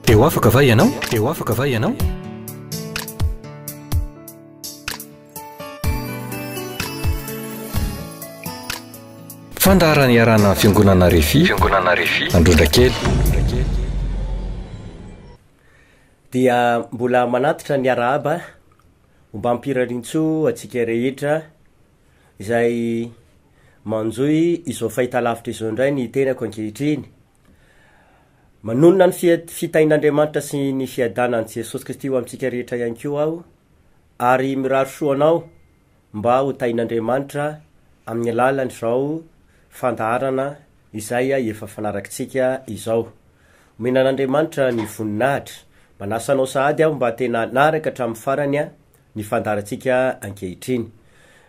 Te ho afaka va ianao? Te ho afaka va ianao? Fandaharana iarahana amin'ny Fiangonana Refi, Fiangonana Refi, Androndrakely. Dia mbola manatitra ny arahaba ombam-pirariantsoa antsika rehetra izay manjohy izao fahitalavitra izao indray ny tenako ankehitriny. Manonona ny fitahian'Andriamanitra sy ny fiadanan'i Jesosy Kristy ho amintsika rehetra ihany koa aho ary mirary soa anao mba ho tahian'Andriamanitra amin'ny alalan'izao fandaharana izay efa fanarakitsika izao. Omena an'Andriamanitra ny voninahitra. Manasa anao sahady aho mba tena hanaraka hatramin'ny farany ny fandaharantsika ankehitriny.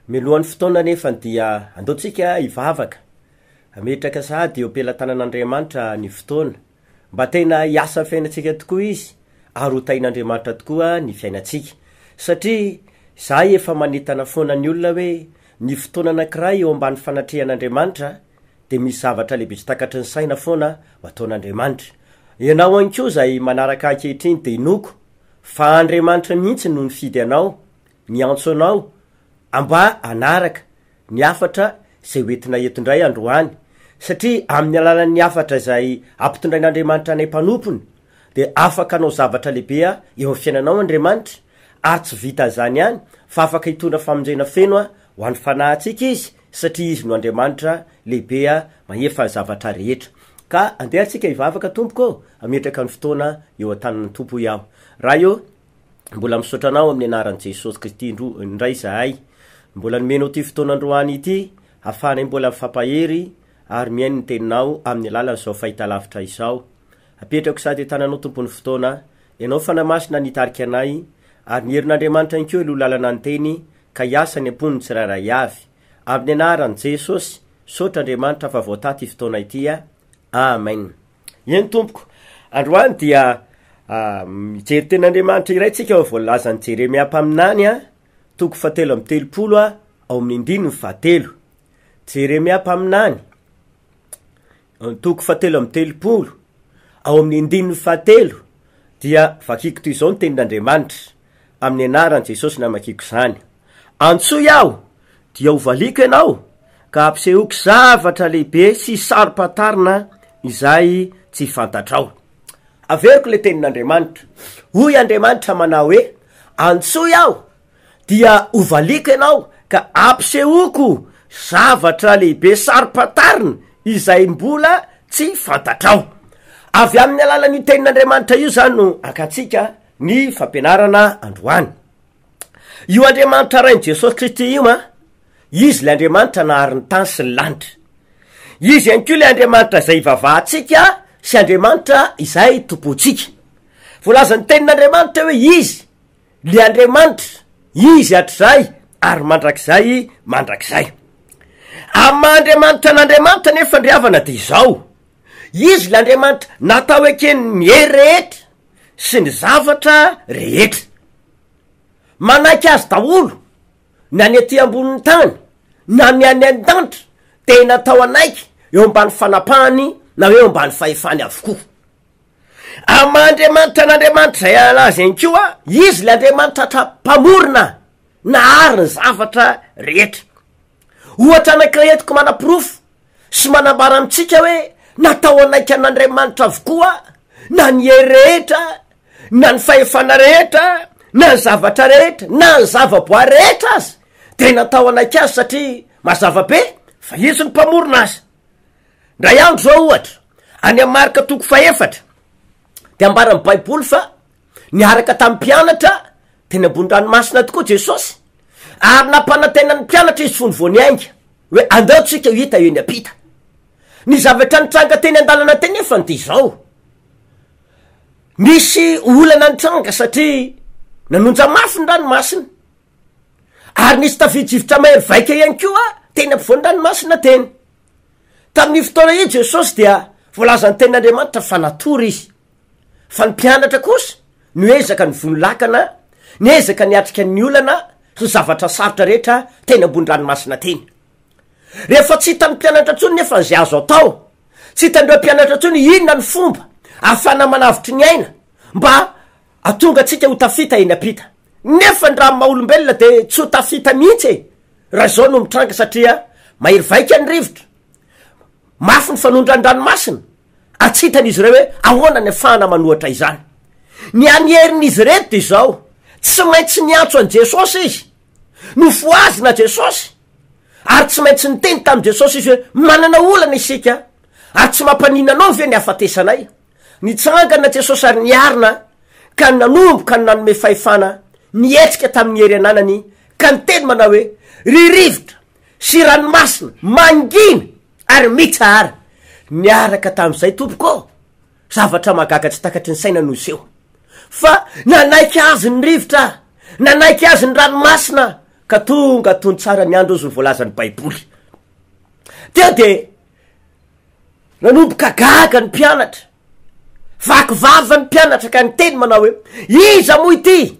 Mialohan'ny fotoana anefa dia andao tsika hivavaka Hametraka sahady eo am-pelatanan'Andriamanitra ny fotoana, mba tena hiasa amin'ny fiainantsika tokoa Izy, ary ho tahin'Andriamanitra tokoa ny fiainantsika. Satria izahay efa manentana foana ny olona hoe ny fotoana anankiray eo ambany fanatrehan'Andriamanitra dia misy zavatra lehibe tsy takatry ny saina foana ho ataon'Andriamanitra. Ianao ihany koa izay manaraka ahy ankehitriny dia inoako fa Andriamanitra mihitsy no nifidy anao, niantso anao mba hanaraka ny hafatra izay ho entina eto indray androany, satria amin'ny alalan'ny hafatra izay ampitondrain'Andriamanitra anay mpanompony dia afaka hanao zavatra lehibe eo amin'ny fiainanao Andriamanitra, ary tsy vitan'izany ihany fa afaka hitondra famonjena feno ho an'ny fanahintsika Izy, satria Izy no Andriamanitra lehibe mahefa ny zavatra rehetra. Ka andeha ary tsika hivavaka tompoko ô, hametraka ny fotoana eo an-tanan'ny Tompo hoy aho. Ray ô, Mbola misaotra Anao amin'ny anaran'i Jesosy Kristy indro indray izahay. Mbola nomenao ity fotoana androany ity ahafahanay mbola mifampahery ary mihaino ny Teninao amin'ny alalan'izao fahitalavitra izao. Apetrako sady an-tananao Tompo ny fotoana, Ianao Fanahy Masina nitarika anay, ary ny herin'Andriamanitra ihany koa hialoha lalana ny Teny ka hiasa any am-pon'ny tsirairay avy. Amin'ny anaran'i Jesosy, misaotra Andriamanitra fa voatahy ity fotoana ity. Amen. Eny tompoko, androany dia mijery tenin'Andriamanitra iray tsika ao voalazan'i Jeremia mpaminany a, toko fahatelo amby telopolo a, ao amin'ny andininy fahatelo. Jeremia mpaminany, toko fahatelo amby telopolo, ao amin'ny andininy fahatelo dia vakiko toy izao ny tenin'Andriamanitra, amin'ny anaran'i Jesosy namakiako izany. Antsoy aho, dia ho valiako ianao, ka hampisehoako zavatra lehibe sy saro-pantarina izay tsy fantatrao. Averiko ilay tenin'Andriamanitra. Hoy Andriamanitra manao hoe, Antsoy aho, dia ho valiako ianao, ka hampisehoako zavatra lehibe saro-pantarina izay mbola tsy fantatrao. Avy amin'ny alalan'io tenin'Andriamanitra io izany no hakantsika ny fampianarana androany. Io Andriamanitra Rain'i Jesosy Kristy io an, Izy ilay Andriamanitra nahary ny tany sy ny lanitra. Izy ihany koa ilay Andriamanitra izay ivavahantsika sy Andriamanitra izay tompontsika. Voalazan'ny tenin'Andriamanitra hoe Izy le Andriamanitra, Izy hatrizay ary mandrakizay mandrakizay. Amin'ny maha Andriamanitra an'Andriamanitra nefa ndry havana dia izao, Izy le Andriamanitra natao eken'ny hery rehetra sy ny zavatra rehetra. Manaiky azy daholo na ny aty ambonin'ny tany na ny any an-danitra dia natao hanaiky eo ambany fanapahany na hoe eo ambany fahefany avokoa. Amin'ny maha Andriamanitra an'Andriamanitra izay anazy ihany koa, Izy ilay Andriamanitra atra mpamorona nahary ny zavatra rehetra. Ohatra anankiray entiko manaporofo sy manambara amintsika hoe natao hanaiky an'Andriamanitra avokoa na ny hery rehetra na ny fahefana rehetra na ny zavatra rehetra na ny zavaboary rehetra aza de natao hanaiky azy satria mazava be fa izy ny mpamorona azy. Ndray andro zao ohatra, any amin'ny Marka toko fahefatra de ambaran'ny baiboly fa niaraka tamin'ny mpianatra teny ambony ranomasina tokoa Jesosy ary nampanantena ny mpianatra izy fony vao niainga hoe andao tsika ho hita eny am-pita. Ny zavatra nitranga teny an-dalana teny nefany de izao, nisy olana nitranga satria nanonja mafy ny ranomasina ary nisy tafio-drivotra mahery vaika ihany koa teny ampovoan'ny ranomasina teny. Tamin'io fotoana io Jesosy dia voalazan'ny tenin'Andriamanitra fa natory izy. Fa ny mpianatra kosa noezaka nivono lakana, niezaka niatrika ny olana sy ny zavatra sarotra rehetra teny ambony ranomasina teny. Rehefa tsy hitan'ny mpianatra intsony nefa izay azo atao, tsy hitan'ireo mpianatra intsony inona ny fomba ahafahana manavotry ny aina. mba hahatonga antsika ho tafita eny am-pita. Nefa ny raha amin'ny maha olombelona dia tsy ho tafita mihitsy e, raha izao no mitranga satria mahery vaika ny rivotra, mafy ny fanondran-dranomasina, ary tsy hitan'izy ireo hoe ahoana ny afahana manohatra izany. Ny hany herin'izy ireto dia izao, tsy maintsy niantso an'i Jesosy izy, nofohazina Jesosy, ary tsy maintsy niteny tamin'i Jesosy izy hoe manana olana isika, ary tsy mampaninona anao ve ny hafatesanay? Nitsangana Jesosy ary niarina ka nanomboka nanome fahefana nihetsika tamin'ny hery ananany ka niteny manao hoe, Ry rivotra sy ranomasina, mangina ary mitsahara! Niaraka tamin'izay, tompoko ô, zavatra mahagaga tsy takatry ny saina no niseho. Fa nanaiky azy ny rivotra, nanaiky azy ny ranomasina, ka tonga tony tsara ny andro, hozy ny voalazan'ny Baiboly. Teo dia Nanomboka gaga ny mpianatra. Vaky vava ny mpianatra ka niteny manao hoe, Iza moa ity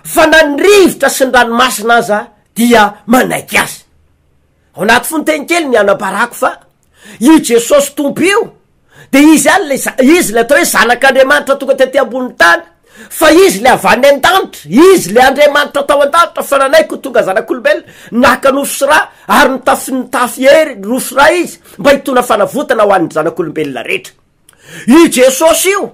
fa na ny rivotra sy ny ranomasina aza dia manaiky azy? Ao anaty fononteny kely ny anambarako fa io Jesosy Tompo io de izy ihany le izy le atao hoe zanak'Andriamanitra tonga tety ambonin'ny tany Fa Izy le avy any an-danitra, Izy le Andriamanitra tao an-danitra fa nanaiky ho tonga zanak'olombelona, naka nofo sy ra, ary nitafy nitafy hery nofo sy ra Izy mba hitondra fanavotana ho an'ny zanak'olombelona rehetra. Io Jesosy io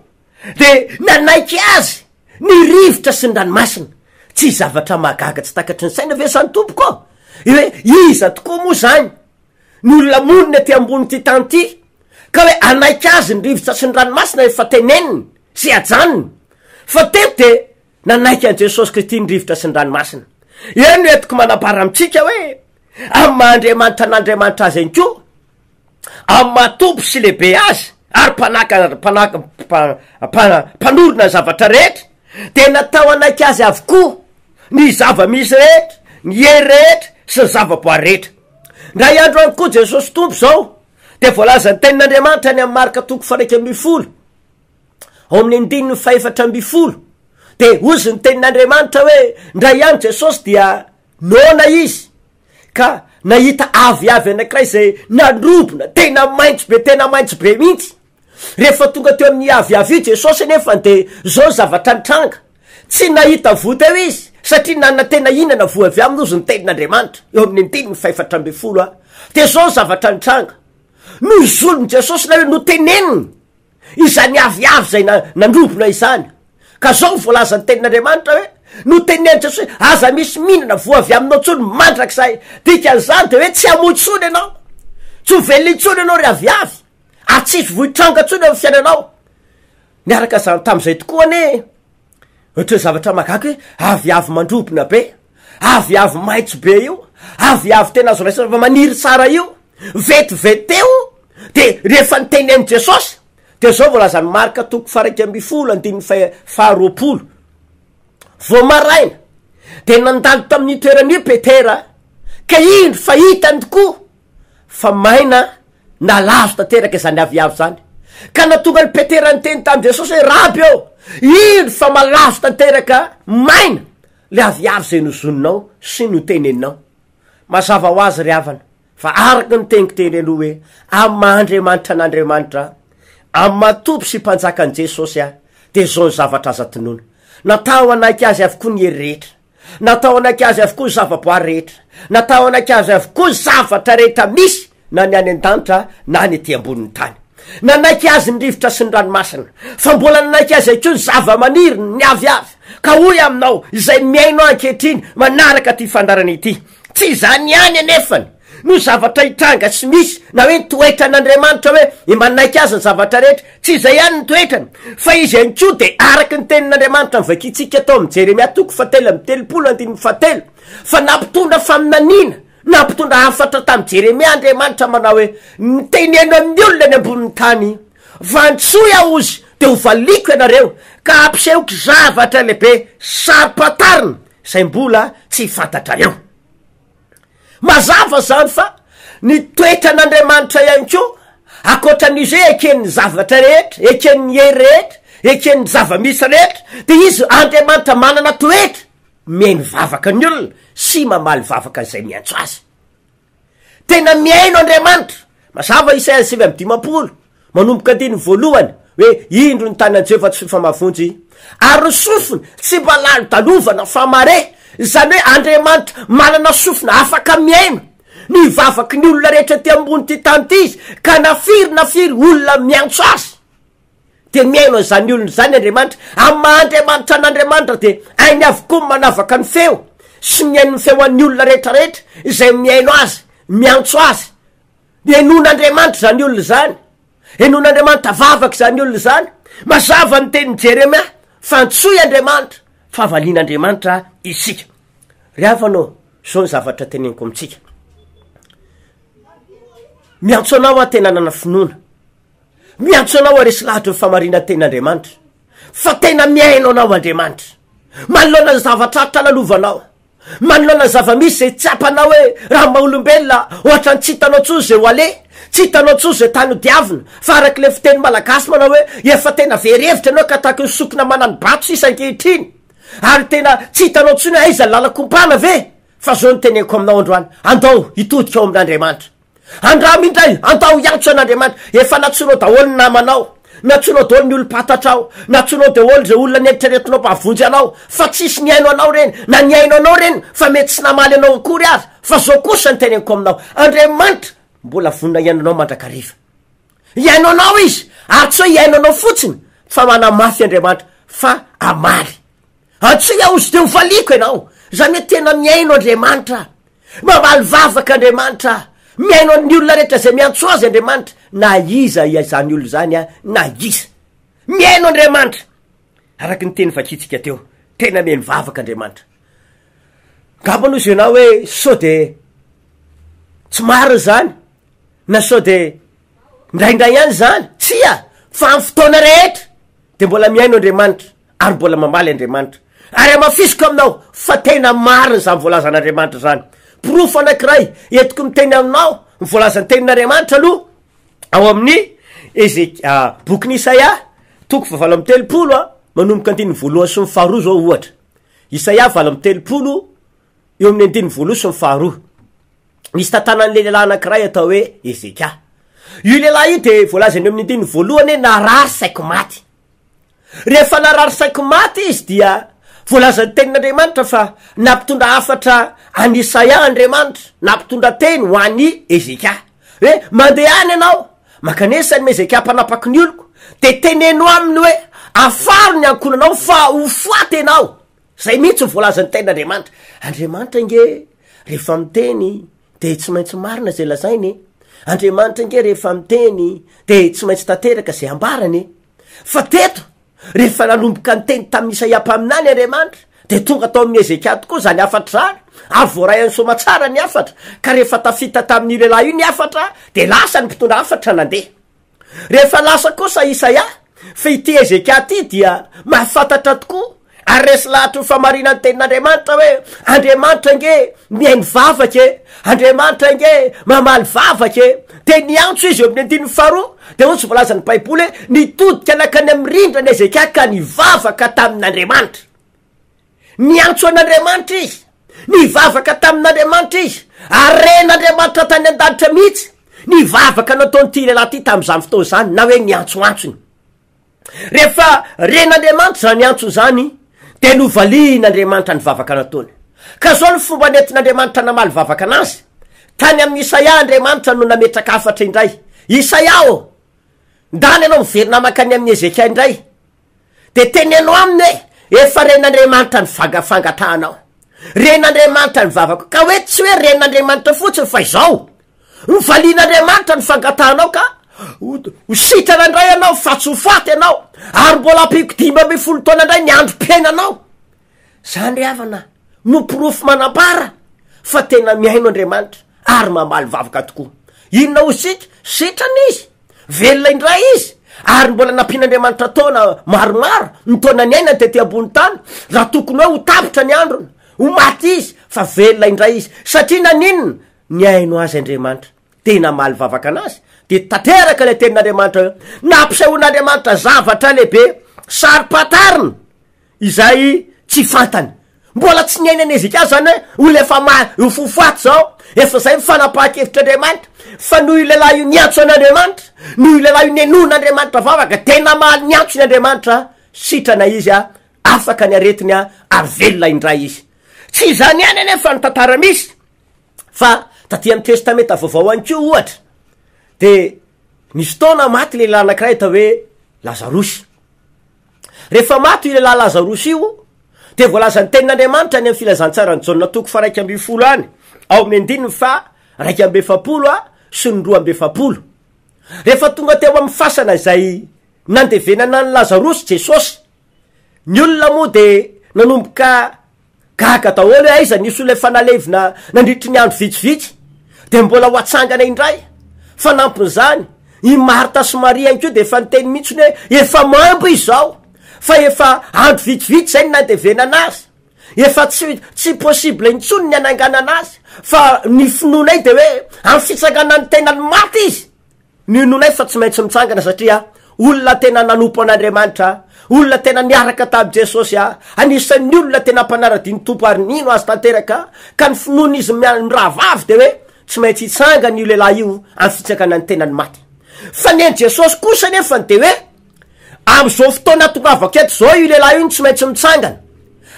de nanaiky Azy ny rivotra sy ny ranomasina. Tsy zavatra mahagaga tsy takatry ny saina ve zany tompoko ô? Hoe iza tokoa moa zany ny olona monina ety ambonin'ity tany ity ka hoe hanaiky azy ny rivotra sy ny ranomasina efa teneniny sy ajanony fa teto de nanaiky an'i Jesosy Kristy ny rivotra sy ny ranomasina. Eo no entiko manambara amintsika hoe amin'ny maha Andriamanitra an'Andriamanitra azy ihany koa, amin'ny maha Tompo sy lehibe azy ary mpanaka mpanaka mpanorina ny zavatra rehetra dia natao hanaiky azy avokoa ny zava-misy rehetra, ny hery rehetra sy ny zava-boary rehetra. Ndray andro any koa Jesosy Tompo izao dia voalazan'ny tenin'Andriamanitra any amin'ny Marka toko faha-11 ao amin'ny andininy faha-14 dia hozy ny tenin'Andriamanitra hoe ndray andro Jesosy dia noana izy ka nahita aviavy anankiray izay nandrobona tena maitso be tena maitso be mihitsy. Rehefa tonga teo amin'ny aviavy io Jesosy anefa dia izao ny zavatra nitranga, tsy nahita voa teo izy satria nanantena hihinana voa avy aminy hozy ny tenin'Andriamanitra, eo amin'ny andininy fahefatra ambin'ny folo a. Dia izao ny zavatra nitranga, nozonin'i Jesosy ilay hoe noteneniny izany aviavy izay nandrobona izany, ka izao ny voalazan'ny tenin'Andriamanitra hoe notenenin'i Jesosy hoe aza misy mihinana voa avy aminao intsony mandrakizay, dikan'izany dia hoe tsy hamoa intsony ianao, tsy ho velona intsony ianao ry aviavy. Ary tsy hisy vohitranga intsony eo amin'ny fiainanao. Niaraka zany tamin'izay tokoa anie, ohatran'ny zavatra mahagaga hoe aviavy mandrobona be, aviavy maitso be io, aviavy tena azo raisina fa maniry tsara io, vetivety teo de rehefa niteny an'i Jesosy de zao voalazan'i Marka toko faha-11 andininy faha-faha-20, vao maraina de nandalo tamin'io toerana io Petera ka indro fa hitany tokoa fa maina nalazo tanteraka izany aviavy izany, ka nahatonga an'i Petera niteny tamin'i Jesosy hoe, Raby ô, indro fa malazo tanteraka maina le aviavy izay nozoninao sy noteneninao. Mazava ho azy ry havana, fa araka ny teniko teny aloha hoe, amin'ny maha Andriamanitra an'Andriamanitra ahy, amin'ny maha Tompo sy Mpanjaka an'i Jesosy ahy, dia izao ny zavatra aza tonona. Natao hanaiky Azy avokoa ny hery rehetra. Natao hanaiky azy avokoa ny zavaboary rehetra. Natao hanaiky azy avokoa ny zavatra rehetra misy na ny any an-danitra na ny ety ambonin'ny tany. Nanaiky azy ny rivotra sy ny ranomasina, fa mbola nanaiky azy ihany koa ny zavamaniry, ny aviavy. Ka hoy aminao izay mihaino ahy ankehitriny manaraka ity fandaharana ity, tsy izany ihany anefany no zavatra hitranga sy misy, na hoe ny toetran'Andriamanitra hoe manaiky azy ny zavatra rehetra, tsy izay ihany ny toetrany, fa izy ihany koa dia araka ny tenin'Andriamanitra novakintsika tao amin'ny Jeremia toko fahatelo amby telopolo andininy fahatelo, fa nampitondra faminaniana, nampitondra hafatra tamin'i Jeremia Andriamanitra manao hoe, Miteneno amin'ny olona eny ambonin'ny tany, fa antsoy aho ozy, dia ho valiako ianareo, ka hampisehoko zavatra lehibe saro-pantarina, izay mbola tsy fantatrareo. Mazava izany fa ny toetran'Andriamanitra ihany koa, ankoatra an'izy hoe eken'ny zavatra rehetra, eken'ny hery rehetra, eken'ny zava-misy rehetra, dia izy Andriamanitra manana toetra mihaino vavaka ny olona sy mamaly vavaka izay miantso azy. Tena mihaino Andriamanitra. Mazava Isaia 59, manomboka andininy voalohany. Hoe, Indro ny tanan'i Jehovah tsy fa mahavonjy, ary ny sofiny tsy mba lalodalovana fa mare. Izany hoe Andriamanitra manana sofina afaka mihaino ny vavaky ny olona rehetra ety ambonin'ity tany ity Izy, ka na firy na firy olona miantso Azy, dia mihaino an'izany olona izany Andriamanitra. Amin'ny maha Andriamanitra an'Andriamanitra dia hainy avokoa ny manavaka ny feo sy mihaino ny feo an'ny olona rehetrarehetra izay mihaino Azy, miantso Azy. Henoin'Andriamanitra izany olona izany. Henoin'Andriamanitra vavaka izany olona izany. Mazava ny tenin'i Jeremia fa antsoy Andriamanitra fa valian'Andriamanitra isika. Ry havana ô, izao ny zavatra teneniko amintsika. Miantso anao aho tena hanana finoana. Miantso anao aho resy lahatra ny famarinan'ny tenin'Andriamanitra. Fa tena mihaino anao Andriamanitra. Manoloana ny zavatra lalovanao. Manoloana ny zava-misy izay tsapanao hoe raha maha olombelona ohatran'ny tsy hitanao intsony izay ho aleha, tsy hitanao intsony izay tany ho diavina, fa araka ilay fiteny malagasy manao hoe efa tena very hevitra ianao ka tahaka ny sokina manani-bato sisa ankehitriny ary tena tsy hitanao intsony hoe aiza ny lalan-kompana ve? Fa izao no teneniko aminao androany, andao hitodika ao amin'Andriamanitra. Andramo indray, andao hiantso an'Andriamanitra. Efa nantsoinao daholo ny namanao, nantsoinao daholo ny olom-pantatrao, nantsoinao daholo izay olona neritreretinao mba hahavonjy anao, fa tsisy nihaino anao ireny, na nihaino anao ireny fa mety tsy namaly anao akory aza. Fa izao kosa no teneniko aminao, Andriamanitra mbola vonona hihaino anao mandrakariva. Hihaino anao Izy, ary tsy hoe hihaino anao fotsiny, fa manamafy Andriamanitra fa hamaly. Antsoy aho izy dia ho valiako ianao. Izany hoe tena mihaino Andriamanitra. Mamaly vavaka Andriamanitra. Mihaino an'ny olona rehetra izay miantso azy Andriamanitra, na iza izany olona izany na iza. Mihaino Andriamanitra. Araka ny teny vakintsika teo, tena mihaino vavaka Andriamanitra. Angamba aloha izy ianao hoe sao de tsy marina izany, na sao de indraindray ihany izany. Tsia, fa amin'ny fotoana rehetra de mbola mihaino Andriamanitra. ary mbola mamaly Andriamanitra. Ary hamafisiko aminao fa tena marina izany voalazan'Andriamanitra izany. Porofo anankiray entiko miteny aminao ny voalazan'ny tenin'Andriamanitra aloha ao amin'ny Ezek- bokin'i Isaia toko fahavalo amby 30 a, manomboka andininy voalohany sy ny faharoa zao ohatra. Isaia 38 eo amin'ny andininy voalohany sy ny faharoa. Misy tantanan'le lehilahy anankiray atao hoe Ezekia. Io lehilahy io de voalazany eo amin'ny andininy voalohany hoe narary saiky maty. Rehefa narary saiky maty izy dia voalazan'ny tenin'Andriamanitra fa nampitondra hafatra an'i Isaia Andriamanitra, nampitondra teny ho an'i Hezekia hoe, Mandehana ianao, mankanesa an'i Hezekia mpanapaky ny oloko, dia teneno aminy hoe, Afaro ny ankohonanao fa ho faty ianao. Izay mihitsy no voalazan'ny tenin'Andriamanitra. Andriamanitra ange rehefa miteny de tsy maintsy marina zay lazainy e. Andriamanitra ange rehefa miteny de tsy maintsy tanteraka zay ambarany e. Fa teto, rehefa nanomboka niteny tamin'i Isaia mpaminany Andriamanitra, dia tonga tao amin'i Hezekia tokoa izany hafatra izany, ary voaray an'i Soamatsara ny hafatra, ka rehefa tafita tamin'io lehilahy io ny hafatra, dia lasa ny mpitondra hafatra nandeha. Rehefa lasa kosa Isaia, fa ity Hezekia ity dia mahafantatra tokoa Ary resy lahatry ny famarinan'ny tenin'Andriamanitra hoe, Andriamanitra ange mihaino vavaka e! Andriamanitra ange mamaly vavaka e! Dia niantso izy eo amin'ny andininy faharoa, dia hoy ny voalazan'ny Baiboly hoe, nitodika nankany amin'ny rindrana Hezekia ka nivavaka tamin'Andriamanitra. Niantso an'Andriamanitra izy, nivavaka tamin'Andriamanitra izy, ary ren'Andriamanitra tany an-danitra mihitsy ny vavaka nataon'ity lehilahy ity tamin'izany fotoana izany, na hoe ny antsoantsony. Rehefa ren'Andriamanitra izany antso izany, dia novalian'Andriamanitra ny vavaka nataony. Ka izao ny fomba nentin'Andriamanitra namaly vavaka anazy, tany amin'i Isaia Andriamanitra no nametraka hafatra indray, Isaia ô, ndana ianao miverina mankany amin'i Hezekia indray, dia teneno aminy hoe, efa ren'Andriamanitra ny vanga fangatahanao, ren'Andriamanitra ny vavako. Ka hoe tsy hoe ren'Andriamanitra fotsiny fa izao, Novalian'Andriamanitra ny fangatahanao ka ho sitrana indray ianao fa tsy ho faty ianao, ary mbola ampiako 15 taona indray ny androm-piainanao. Zany ry havana no porofo manambara fa tena mihaino Andriamanitra ary mamaly vavaka tokoa. Inona hoy isika? Sitrana izy, velona indray izy, ary mbola nampian'Andriamanitra taona maromaro ny taona niainany tety ambony tany, raha tokony hoe ho tapitra ny androny, ho maty izy, fa velona indray izy. Satria naninona? Nihaino azy Andriamanitra, dia namaly vavaka anazy, dia tanteraka ilay tenin'Andriamanitra hoe, nampisehoan'Andriamanitra zavatra lehibe saro-pantarina izay tsy fantany. Mbola tsy niaina an'i Hezekia izany hoe olona efa ma, ho faty izao, efa izay ny fanapahan-kevitr'Andriamanitra. Fa noho io lehilahy io niantso an'Andriamanitra, noho io lehilahy io nenoan'Andriamanitra vavaka, dia namaly ny antsony Andriamanitra, sitrana izy, afaka ny aretiny ary velona indray izy. Tsy izany ihany anefa ny tantara misy, fa taty amin'ny Testamenta Vaovao ihany koa ohatra, dia nisy fotoana maty lehilahy anankiray atao hoe Lazarosy. Rehefa maty io lehilahy Lazarosy io, dia voalazan'ny tenin'Andriamanitra any amin'ny filazantsaran'i Jaona toko faha 11 any, ao amin'ny andininy faha 41 sy ny 42. Rehefa tonga teo amin'ny fasana izay nandevenana an'i Lazarosy Jesosy, ny olona moa dia nanomboka Gaga daholo hoe aiza nisy olona efa nalevina nandritry ny andro vitsivitsy dia mbola ho atsangana indray. Fanampin'izany, i Marta sy Maria ihany koa dia efa niteny mihitsy hoe efa maimbo izy izao fa efa andro vitsivitsy izay no nandevenana azy. Efa tsy tsy possible intsony ny hananganana azy fa ny finoanay dia hoe amin'ny fitsanganan'ny tenany maty izy. Ninoanay fa tsy maintsy mitsangana satria olona tena nanompo an'Andriamanitra, olona tena niaraka tamin'i Jesosy, anisan'ny olona tena mpanara-dia ny Tompo ary nino Azy tanteraka, ka ny finoan'izy mirahavavy dia hoe tsy maintsy hitsangana io lehilahy io amin'ny fitsanganan'ny tenany maty. Fa ny an'i Jesosy kosa anefa dia hoe Amin'izao fotoana atongavako eto izao io lehilahy io no tsy maintsy mitsangana.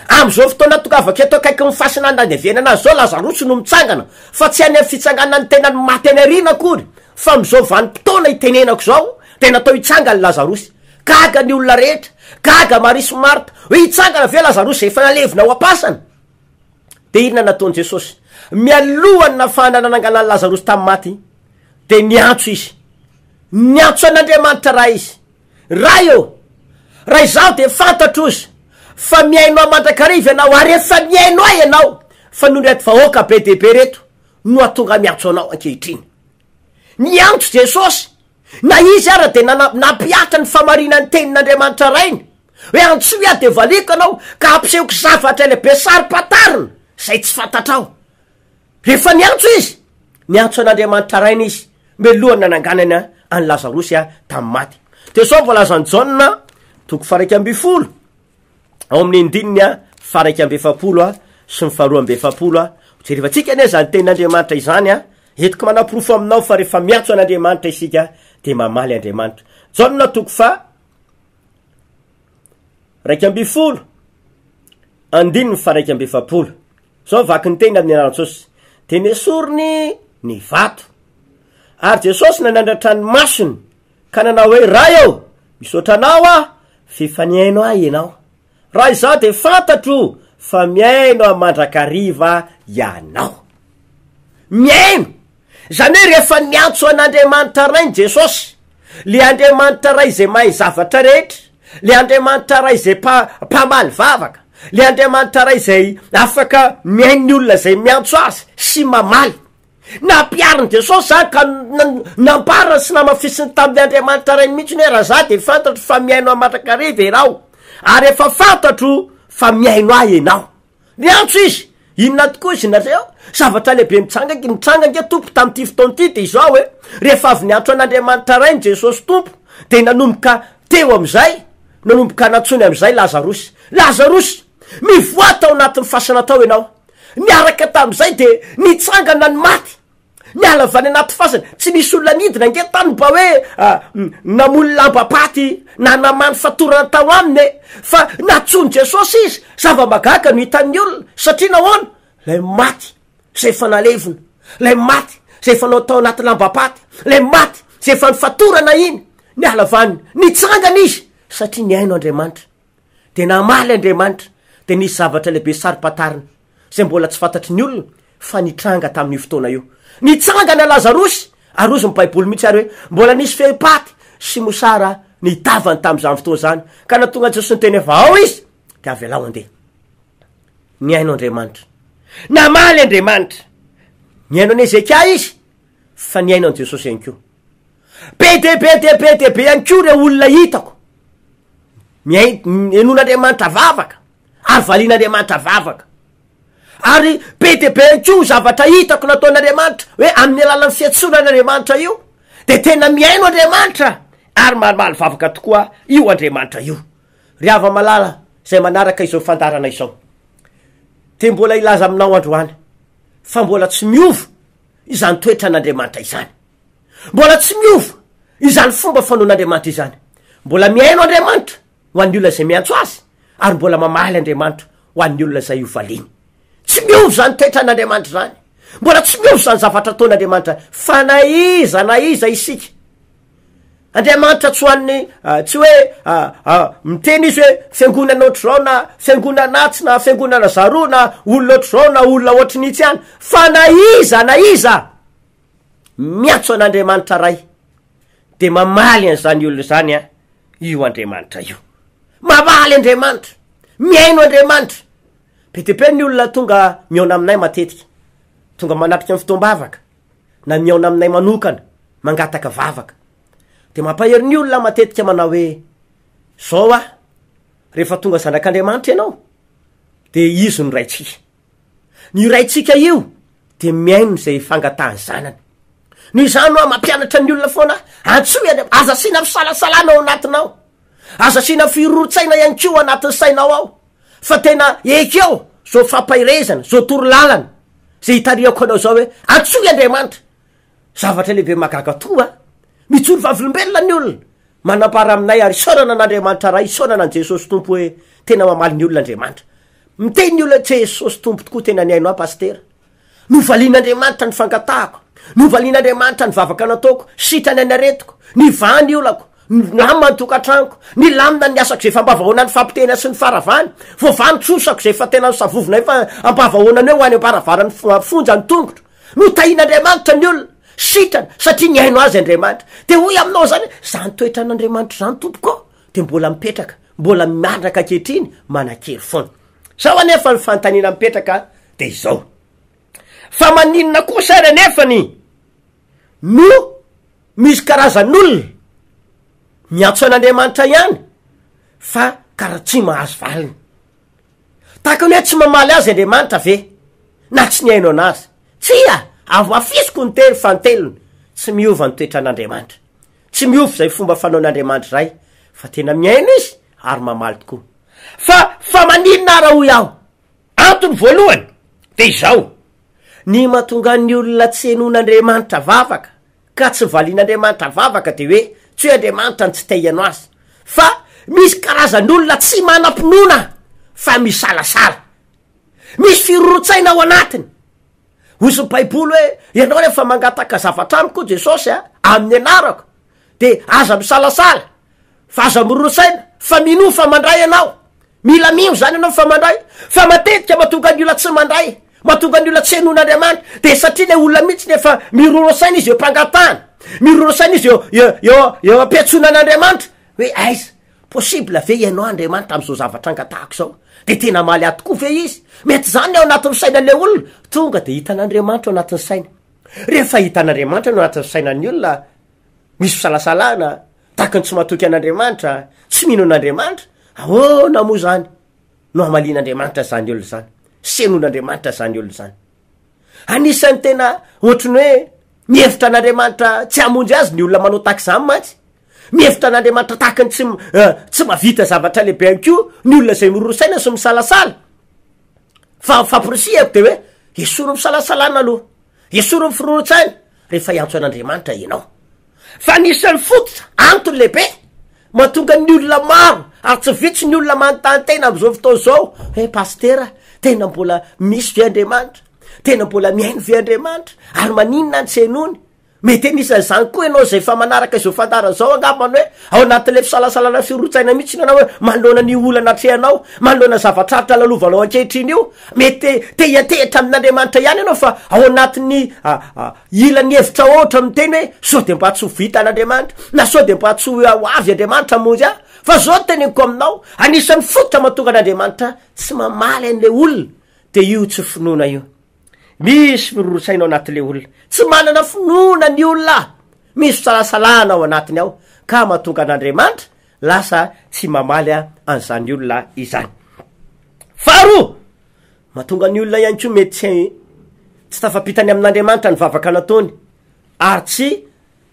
Amin'izao fotoana atongavako eto akaikin'ny fasana andevenana azy izao Lazarosy no mitsangana, fa tsy any amin'ny fitsanganan'ny tenany maty any aoriana akory, fa amin'izao vanim-potoana itenenako izao dia natao hitsangana Lazarosy. Gaga ny olona rehetra, gaga Maria sy Marta, hoe hitsangana ve Lazarosy izay efa nalevina ao am-pasana? Dia inona nataon'i Jesosy? Mialohan'ny nahafahana nanangana an'i Lazarosy tamin'ny maty, dia niantso izy. Niantso an'Andriamanitra Ray izy. Ray ô, raha izaho dia fantatro ozy fa mihaino ahy mandrakariva ianao ary efa mihaino ahy ianao fa noho ireto vahoaka be dia be ireto no hahatonga ahy miantso anao ankehitriny. Niantso Jesosy, na izy ara dia nana- nampihatra ny famarinan'ny tenin'Andriamanitra Rainy hoe antsoy aho dia valiako ianao ka hampisehoko zavatra lehibe saro-pantarina izay tsy fantatrao. Rehefa niantso izy, niantso an'Andriamanitra Rainy izy, mialohan'ny nananganany an'i Lazarosy tamin'ny maty. Dia izao no voalazan'i Jaona, toko faha-11, ao amin'ny andininy faha-41 sy ny faha-42. Hojerevantsika anie izany tenin'Andriamanitra izany, entiko manaporofo aminao fa rehefa miantso an'Andriamanitra isika dia mamaly Andriamanitra. Jaona toko faha 11, andininy faha-41. Zao vaky ny teny amin'ny anaran'i Jesosy, dia nesoriny ny vato. Ary Jesosy nanandratra ny masony ka nanao hoe, Ray ô, misaotra anao aho f'efa nihaino ahy ianao. Raha izaho dia fantatro fa mihaino ahy mandrakariva ianao. Mihaino! Izany hoe rehefa niantso an'Andriamanitra Rainy Jesosy, le Andriamanitra Ray izay mahay zavatra rehetra, le Andriamanitra Ray izay mpa- mpamaly vavaka, le Andriamanitra Ray izay afaka mihaino ny olona izay miantso azy sy mamaly. Nampiharin'i Jesosy izany ka nambarany sy namafisiny tamin'ny Andriamanitra Rainy mihitsy hoe raha za dia fantatro fa mihaino ahy mandrakariva ianao, ary efa fantatro fa mihaino ahy ianao. Niantso izy, Inona tokoa izy nareo? Zavatra lehibe mitsanga nitranga ange Tompo tamin'ity fotoana ity dia izao e, rehefa avy niantso an'Andriamanitra Rainy Jesosy Tompo dia nanomboka teo amin'izay, nanomboka nantsoiny amin'izay Lazarosy. Lazarosy! Mivoaha tao anatin'ny fasana tao ianao. Niaraka tamin'izay dia nitsangana ny maty. Niala avy any anaty fasana, tsy nisy olona nidina ange tany mba hoe namono lambam-paty na namany fatorana tao aminy e! Fa nantsoin'i Jesosy izy, zava-mahagaga no hitan'ny olona, satria nahoana? Ilay maty izay efa nalevina, ilay maty izay efa natao anaty lambam-paty, ilay maty izay efa nifatorana iny, niala avy any, nitsangana izy, satria nihaino Andriamanitra. Dia namaly Andriamanitra, dia nisy zavatra lehibe saro-pantarina. izay mbola tsy fantatry ny olona fa nitranga tamin'io fotoana io. Nitsangana Lazarosy, ary hozy ny Baiboly mihitsy ary hoe mbola nisy fehipaty sy mosara ny tavany tamin'izany fotoana izany, ka nahatonga an'i Jesosy niteny hoe fa ao izy, dia avelao handeha. Nihaino Andriamanitra. Namaly Andriamanitra. Nihaino an'i Hezekia izy, fa nihaino an'i Jesosy ihany koa. Be dia be dia be dia be ihany koa ireo olona hitako. Mihaino, henoin'Andriamanitra vavaka. ary valian'Andriamanitra vavaka. Ary be dia be ihany koa zavatra hitako nataon'Andriamanitra hoe amin'ny alalan'ny fiantsoana an'Andriamanitra io de tena mihaino Andriamanitra ary mamaly vavaka tokoa io Andriamanitra io. Ry hava-malala izay manaraka izao fandaharana izao. Te mbola hilaza aminao androany fa mbola tsy miova izany toetran'Andriamanitra izany. Mbola tsy miova izany fomba fanaon'Andriamanitra izany. Mbola mihaino Andriamanitra ho an'ny olona izay miantso Azy ary mbola mamaly Andriamanitra ho an'ny olona izay hovaliany. Tsy miova izany toetran'Andriamanitra izany. Mbola tsy miova izany zavatra ataon'Andriamanitra fa na iza na iza isika. Andriamanitra tsy ho an'ny tsy hoe miteny izy hoe fiangonana ohatr'izao na fiangonana atsy na fiangonana zaroa na olona ohatr'izao na olona ohatry ny itsy ihany fa na iza na iza miantso an'Andriamanitra Ray de mamaly an'izany olona izany an io Andriamanitra io. Mamaly Andriamanitra, mihaino Andriamanitra. Be dia be ny olona tonga mihaona aminay matetika, tonga manatrika ny fotoam-bavaka na mihaona aminay manokana mangataka vavaka. De mampahery ny olona matetika manao hoe zao aho, rehefa tonga zanak'Andriamanitra ianao de izy no raintsika. Ny raintsika io de mihaino izay fangatahan'ny zanany. Noho izany hoa mampianatra ny olona foana aho, antsoy Andriamanitra, aza asiana fisalasalana ao anatinao, aza asiana firoron-tsaina ihany koa ao anatin'ny sainao ao, fa tena ekeo zao fampaherezana, zao torolalana zay itarihako anao zao hoe antsoy Andriamanitra. Zavatra lehibe mahagaga toa, mijoro vavolombelona ny olona, manambara aminay ary isaorana an'Andriamanitra Ray, isaorana an'i Jesosy Tompo hoe tena mamaly ny olona Andriamanitra. Miteny ny olona Jesosy Tompo tokoa tena nihaino ahy Pasitera. Novalian'Andriamanitra ny fangatahako, novalian'Andriamanitra ny vavaka nataoko, sitrana ny aretiko, nivaha ny olako, nilamina ny tokantranoko, nilamina ny asako izay efa am-bavahoana ny fampitehana sy ny faharavana, voavaha ny trosako izay efa tena nisavovona efa am-bavahoanany hoe ho any am-baravaran'ny fonja ny tongotro. Notahian'Andriamanitra ny olona, sitrana, satria nihaino azy Andriamanitra. Dia hoy aminao izany hoe, izany toetran'Andriamanitra izany tompoko ô, dia mbola mipetraka, mbola miandraka ankehitriny, manan-kery foana. Zao anefa ny fanontaniana mipetraka dia izao, fa maninona kosa ary anefany no misy karazan'olona miantso an'Andriamanitra ihany fa karaha tsy mahazo valiny? Tahaka ny hoe tsy mamaly azy Andriamanitra ve na tsy nihaino anazy? Tsia! Avafisiko ny teny fanintelony, tsy miova ny toetran'Andriamanitra. Tsy miova izay fomba fanaon'Andriamanitra izay fa tena mihaino Izy ary mamaly tokoa. Fa fa maninona ara hoy aho? Antony voalohany dia izao, ny mahatonga ny olona tsy henoin'Andriamanitra vavaka ka tsy valian'Andriamanitra vavaka dia hoe tsy hoe Andriamanitra no tsy te hihaino azy fa misy karazan'olona tsy manam-pinoana fa misalasala. Misy firorontsaina ao anatiny. Hoy ny baiboly hoe ianao rehefa mangataka zavatra amiko hoy Jesosy a, amin'ny anarako de aza misalasala fa aza miroro saina fa minoa fa mandray ianao. Mila mino zany ianao fa mandray. Fa matetika mahatonga ny olona tsy mandray, mahatonga ny olona tsy henoin'Andriamanitra de satria le olona mihitsy ny efa miroro saina izy eo am-pangatahana, miroro saina izy eo eo eo eo am-piantsoana an'Andriamanitra hoe aiza Possible ve ianao Andriamanitra amin'izao zavatra angatahako izao? Dia tena hamaly ahy tokoa ve Izy? Mety izany ny ao anatin'ny sainan'ilay olona. Tonga dia hitan'Andriamanitra ao anatin'ny saina. Rehefa hitan'Andriamanitra ny ao anatin'ny sainan'ny olona, misy fisalasalana, tahaka ny tsy matoky an'Andriamanitra, tsy mino an'Andriamanitra, ahoana moa izany no hamalian'Andriamanitra izany olona izany? Senoin'Andriamanitra izany olona izany. Anisan'ny tena ohatry ny hoe mihevitra an'Andriamanitra tsy hamonjy azy ny olona manao tahaka izany mantsy. Mihevitra an'Andriamanitra tahaka ny tsy tsy mahavita zavatra lehibe ihany koa ny olona izay miroro saina sy misalasala. Fa ny famporisihako de hoe esory ny fisalasalana aloha, esory ny firoron-tsaina rehefa hiantso an'Andriamanitra ianao. Fa anisan'ny fototra, antony lehibe mahatonga ny olona maro ary tsy vitsy ny olona manontany tena amin'izao fotoana izao hoe pasitera, tena mbola misy ve Andriamanitra? Tena mbola mihaino ve Andriamanitra? Ary maninona ny tsy henoiny? Mety anisan'izany koa ianao izay efa manaraka izao fandaharana izao angambany hoe ao anatin'ilay fisalasalana sy roa-tsaina mihitsy ianao hoe manoloana ny olana atrehanao, manoloana zava-tsarotra lalovanao ankehitriny io. Mety te hiantehitra amin'Andriamanitra ihany ianao fa ao anatin'ny ilan'ny hevitra ohatra miteny hoe sao dia mba tsy ho vitan'Andriamanitra na sao dia mba tsy ho avy Andriamanitra hamonjy ahy. Fa izao no teneniko aminao, anisan'ny fototra mahatonga an'Andriamanitra tsy mamaly an'ilay olona dia io tsy finoana io. Misy firorosaina ao anatin'ilay olona. Tsy manana finoana ny olona. Misy fisalasalana ao anatiny ao ka mahatonga an'Andriamanitra lasa tsy mamaly an'izany olona izany. Faharoa, mahatonga ny olona ihany koa mety tsy tsy tafapitany amin'Andriamanitra ny vavaka nataony ary tsy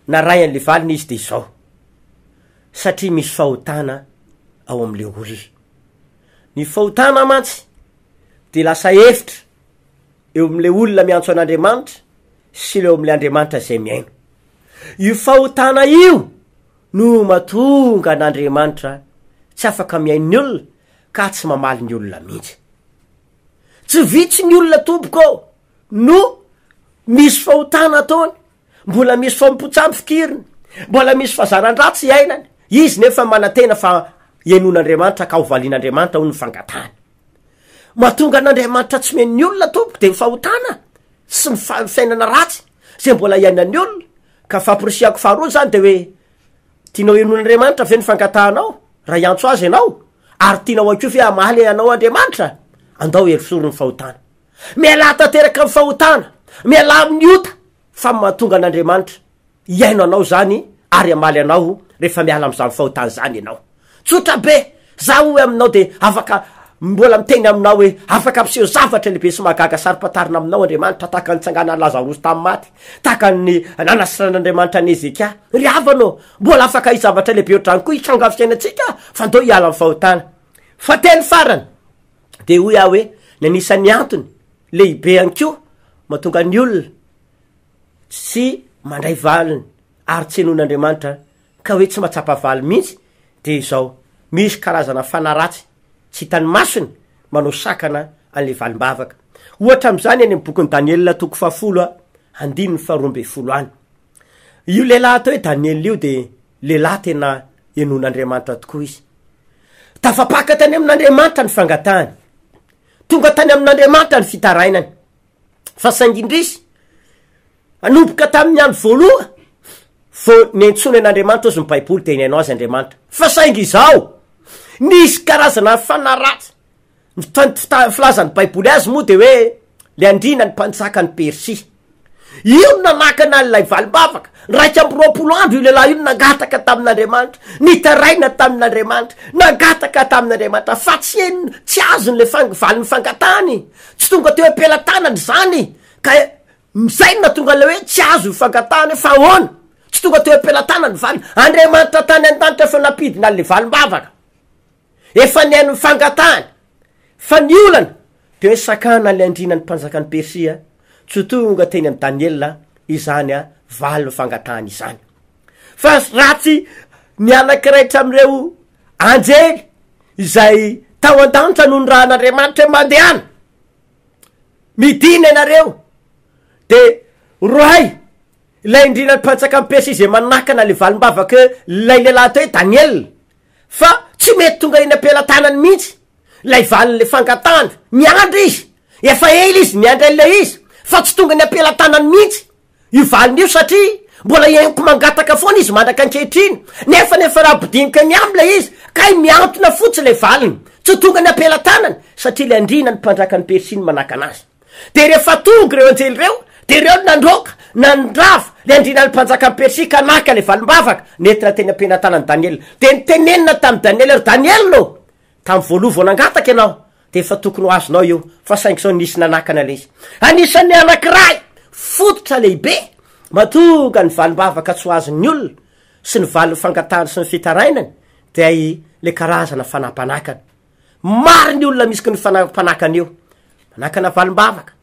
narahan'ilay valiny izy dia izao, satria misy fahotana ao amin'ilay olona. Ny fahotana mantsy. Dia lasa efitra eo amin'ilay olona miantso an'Andriamanitra sy ilay eo amin'ilay Andriamanitra izay mihaino. Io fahotana io no mahatonga an'Andriamanitra tsy afaka mihaino ny olona ka tsy mamaly ny olona mihitsy. Tsy vitsy ny olona tompoko ô no misy fahotana ataony, mbola misy fanompoan-tsampy fikiriny, mbola misy fahazaran-dratsy iainany, izy nefa manantena fa henoin'Andriamanitra ka ho valian'Andriamanitra hono ny fangatahany. Mahatonga an'Andriamanitra tsy mihaino ny olona tompoko de ny fahotana sy ny fa- fiainana ratsy zay mbola iainan'ny olona, ka famporisihako faharoa zany de hoe tianao henoin'Andriamanitra ve ny fangatahanao raha hiantso azy ianao? Ary tianao ihany koa ve hamaly anao Andriamanitra? Andao herosory ny fahotana. Mialà tanteraka amin'ny fahotana, mialà amin'ny ota fa mahatonga an'Andriamanitra hihaino anao izany ary hamaly anao rehefa miala amin'izany fahotana izany ianao. Tsotra be! Za hoy aminao dia afaka mbola miteny aminao hoe afaka hampiseho zavatra lehibe sy mahagaga saro-pantarina aminao Andriamanitra tahaka ny nitsanganan'i Lazarosy tamin'ny maty, tahaka ny nanasitran'Andriamanitra an'i Hezekia. Ry havana ô, mbola afaka hisy zavatra lehibe ohatr'izany koa hitranga amin'ny fiainantsika fa ndao hiala amin'ny fahotana. Fahatelo farany dia hoy aho hoe ny anisan'ny antony lehibe ihany koa mahatonga ny olona tsy mandray valiny ary tsy henoin'Andriamanitra ka hoe tsy mahatsapa valy mihitsy dia izao, misy karazana fanahy ratsy tsy hitan'ny masony manao sakana an'ilay valim-bavaka. Ohatra amin'izany any amin'ny bokin'i Daniela toko fahafolo andininy faharoa ambin'ny folo any. Io lehilahy atao hoe Daniela io dia lehilahy tena henoin'Andriamanitra tokoa izy. Tafapaka tany amin'Andriamanitra ny fangatahany. Tonga tany amin'Andriamanitra ny fitarainany. Fa saingy indrisy, nanomboka tamin'ny andro voaloha vao niantsoany an'Andriamanitra ozy ny Baiboly dia nihaino azy Andriamanitra. Fa saingy izao, nisy karazana fanahy ratsy. Ny filazan'ny Baiboly azy moa dia hoe le andriana ny mpanjakan'i Persia. Io no nanakana an'ilay valim-bavaka. 21 andro io lehilahy io no nangataka tamin'Andriamanitra, nitaraina tamin'Andriamanitra, nangataka tamin'Andriamanitra fa tsy henony, tsy azony ilay fang- valin'ny fangatahany. Tsy tonga teo am-pelatanany izany ka izay no nahatonga an'ilay hoe tsy azo ny fangatahany hoe fa ahoana? Tsy tonga teo am-pelatanany ny valiny. Andriamanitra tany an-danitra efa nampidina an'ilay valim-bavaka. Efa nihaino ny fangatahany, fa ny olana dia hoe sakana ilay andriana ny mpanjakan'i Persia tsy ho tonga teny amin'i Daniela izany valin'ny fangatahany izany. Fa raha tsy ny anankiray tamin'ireo anjely izay tao an-danitra no nirahan'Andriamanitra hoe mandehana, midina ianareo, de roahy ilay andriana ny mpanjakan'i Persia izay manakana ilay valim-bavaka ilay lehilahy atao hoe Daniela, Fa tsy mety tonga eny am-pelatanany mihitsy ilay valin'ilay fangatahana. Miandry izy. Efa ela izy niandry an'ilay izy fa tsy tonga eny am-pelatanany mihitsy io valiny io satria mbola henoko mangataka foana izy mandraka ankehitriny. Nefa nefa raha ampidinika eny aminy ilay izy kay mihantona fotsiny ilay valiny. Tsy tonga eny am-pelatanany satria ilay andriana ny mpanjakan'i Persia no manakana azy. Dia rehefa tonga ireo anjely ireo, dia ireo no nandroaka, nandrava, ilay andrianan'ny mpanjakan'i Persia ka naka ilay valim-bavaka nentina teny am-pelatanan'i Daniela. Dia nitenenina tamin'i Daniela ireo, Daniela ô, tamin'ny voaloha vao nangataka ianao, dia efa tokony ho azonao io, fa saingy izao nisy nanakana ilay izy. Anisan'ny anankiray fototra lehibe mahatonga ny valim-bavaka tsy ho azon'ny olona sy ny valin'ny fangatahany sy ny fitarainany dia ilay karazana fanapanakana. Maro ny olona misy ny fanampanakana io, manakana valim-bavaka,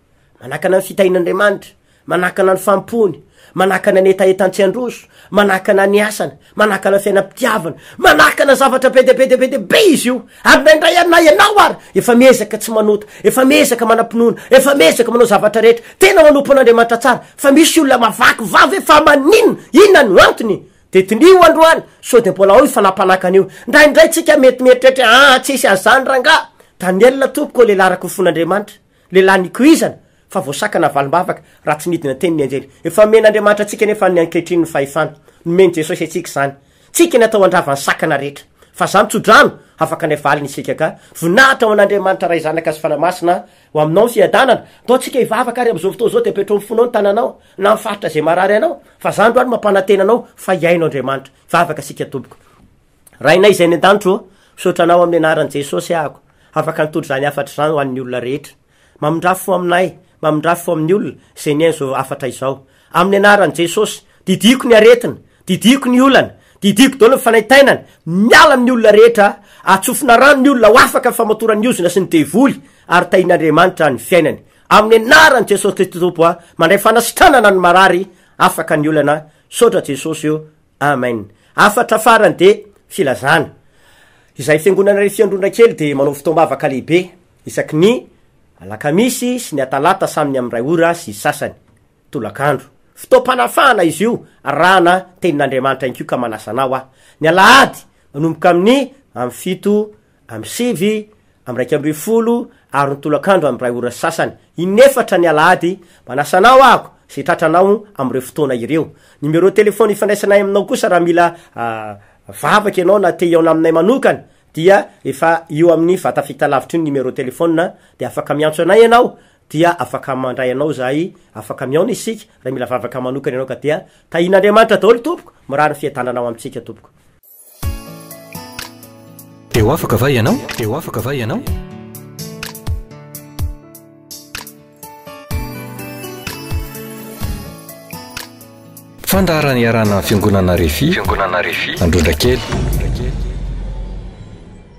manakana ny fitahian'Andriamanitra, manakana ny fampony, manakana ny hetahetan-tsy handroso, manakana ny asany, manakana ny fiainam-pitiavana, manakana zavatra be dia be dia be dia be izy io. Ary indraindray ary na ianao ary efa miezaka tsy manota, efa miezaka manam-pinoana, efa miezaka manao zavatra rehetra, tena manompo an'Andriamanitra tsara, fa misy olona mavaky vava hoe fa maninona, inona no antony? De diniho androany sao de mbola ao io fanapanakana io. Ndraindray tsika mety mieritreritra hoe aa tsisy an'zany rangah. Daniel tompoko ô lehilahy araka ny fon'Andriamanitra, lehilahy nikoizana fa voasakana valim-bavaka raha tsy nidina teny ny anjely. Efa omen'Andriamanitra antsika anefa ny ankehitriny ny fahefana. Nomen'i Jesosy antsika izany. Tsika ny atao handrava ny sakana rehetra. Fa zany tso-drano afaka ny valiny isika ka. Voninahitra ho an'Andriamanitra Ray Zanaka sy Fanahy Masina ho aminao ny fiadanana. Ndao tsika hivavaka ary amin'izao fotoana izao de apetrao ny fonao ny tananao na ny faritra izay marary anao. Fa za androany mampanantena anao fa hihaino Andriamanitra. Vavaka isika tompoko. Rainay izay any an-danitra ô, misaotra anao amin'ny anaran'i Jesosy ahako, afaka nitondra izany hafatra izany ho an'ny olona rehetra. Mamindrà fo aminay, mamindrà fo amin'ny olona izay nihaino izao hafatra izao. Amin'ny anaran'i Jesosy, didiako ny aretina, didiako ny olana, didiako daholo ny fanaintainana, miala amin'ny olona rehetra, atsofina rano ny olona ho afaka ny famatoran'ny ozona sy ny devoly. ary tahin'Andriamanitra ny fiainany. Amin'ny anaran'i Jesosy Kristy Tompo a, mandray fanasitranana ny marary, afaka ny olana, misaotra Jesosy o, Amen. Hafatra farany dia filazana. Izahay fiangonana Refi Androndrakely dia manao fotoam-bavaka lehibe isaky ny alakamisy sy ny atalata samy ny amin'ny iray ora sy sasany tolakandro. Fotoam-panafahana izy io arahana tenin'Andriamanitra ihany koa ka manasa anao aho. Ny alahady manomboka amin'ny amin'ny fito amin'ny sivy, amin'ny 11 ary ny tolakandro amin'ny iray ora sy sasany. Inefatra ny alahady, manasa anao aho izay tratranao amin'ireo fotoana ireo. Numéro téléphone ifandraisanay aminao kosa raha mila vavaka ianao na te hihaona aminay manokana dia efa io amin'ny vata fahitalavitra io ny numéro téléphone dia afaka miantso anay ianao dia afaka mandray anao izahay, afaka mihaona isika raha mila vavaka manokana ianao ka dia tahian'Andriamanitra daholo tompoko, mirary ny fiadanana ho amintsika tompoko. Dia ho afaka va ianao? Dia ho afaka va ianao? Fandaharana iarahana amin'ny Fiangonana Refi, Fiangonana Refi, Androndrakely.